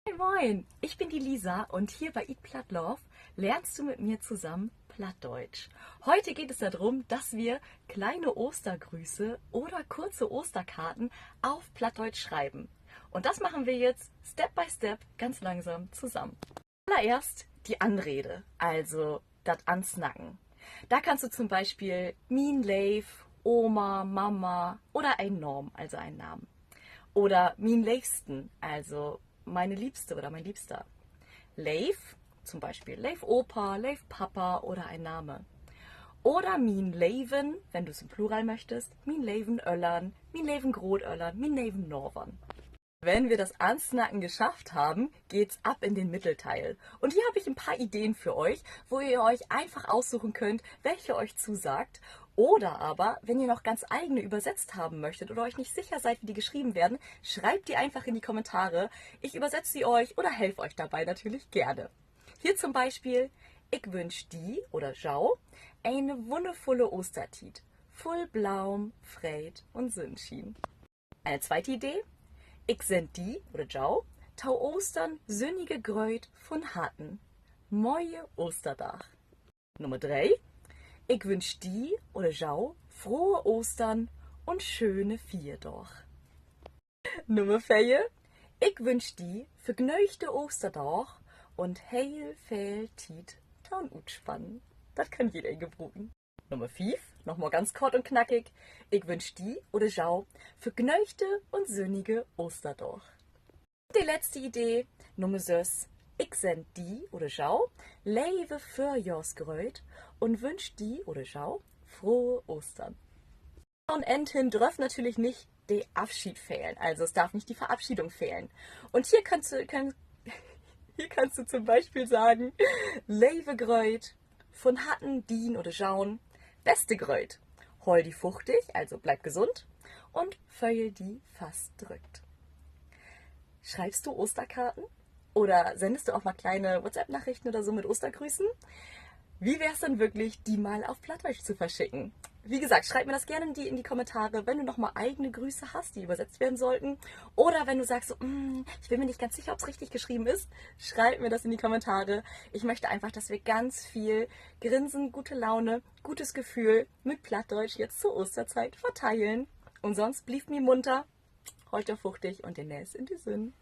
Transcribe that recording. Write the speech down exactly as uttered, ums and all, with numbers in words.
Moin, moin, ich bin die Lisa und hier bei Eat Platt Love lernst du mit mir zusammen Plattdeutsch. Heute geht es darum, dass wir kleine Ostergrüße oder kurze Osterkarten auf Plattdeutsch schreiben. Und das machen wir jetzt Step by Step ganz langsam zusammen. Allererst die Anrede, also dat Ansnacken. Da kannst du zum Beispiel mien Leev, Oma, Mama oder en Naam, also einen Namen. Oder mien Leevsten, also meine Liebste oder mein Liebster. Leev, zum Beispiel leev Opa, leev Papa oder ein Name. Oder mien Leven, wenn du es im Plural möchtest, mien leven Öllern, mien leven Grootöllern, mien leven Navern. Wenn wir das Ansnacken geschafft haben, geht's ab in den Mittelteil. Und hier habe ich ein paar Ideen für euch, wo ihr euch einfach aussuchen könnt, welche euch zusagt. Oder aber, wenn ihr noch ganz eigene übersetzt haben möchtet oder euch nicht sicher seid, wie die geschrieben werden, schreibt die einfach in die Kommentare. Ich übersetze sie euch oder helfe euch dabei natürlich gerne. Hier zum Beispiel: Ik wünsch di oder jou ene wunnervulle Oostertiet, vull Blaum, Freed un Sünnschien. Eine zweite Idee: Ik send di oder jou to Oostern sünnige Grööt vun Harten. Moie Oosterdaag. Nummer dree: Ik wünsch di oder jou frohe Oostern un schöne Fierdaag. Nummer veer: Ik wünsch di vergnöögte Oosterdaag un heel veel Tiet to'n Utspannen. Dat kann jedeen gebruken. Nummer fief, nochmal ganz kort un knackig: Ik wünsch di oder jou vergnöögte un sünnige Oosterdaag. De letzte Idee, Nummer söss: Ik send di oder jou leve Vörjohrsgrööt un wünsch di oder jou frohe Oostern. Un enn hen dröff natürlich nich de Afschied fehlen. Also es darf nicht die Verabschiedung fehlen. Und hier kannst du, kann, hier kannst du zum Beispiel sagen: Leve Grööt, vun Harten dien oder joun, beste Grööt, holl di fuchtig, also bleib gesund un föhl di fast drückt. Schreibst du Osterkarten? Oder sendest du auch mal kleine WhatsApp-Nachrichten oder so mit Ostergrüßen? Wie wär's denn wirklich, die mal auf Plattdeutsch zu verschicken? Wie gesagt, schreib mir das gerne in die, in die Kommentare, wenn du noch mal eigene Grüße hast, die übersetzt werden sollten. Oder wenn du sagst, so, "Mm, ich bin mir nicht ganz sicher, ob's richtig geschrieben ist", schreib mir das in die Kommentare. Ich möchte einfach, dass wir ganz viel Grinsen, gute Laune, gutes Gefühl mit Plattdeutsch jetzt zur Osterzeit verteilen. Und sonst blievt mi munter, hollt jo fuchtig un demnächst in de Sünn.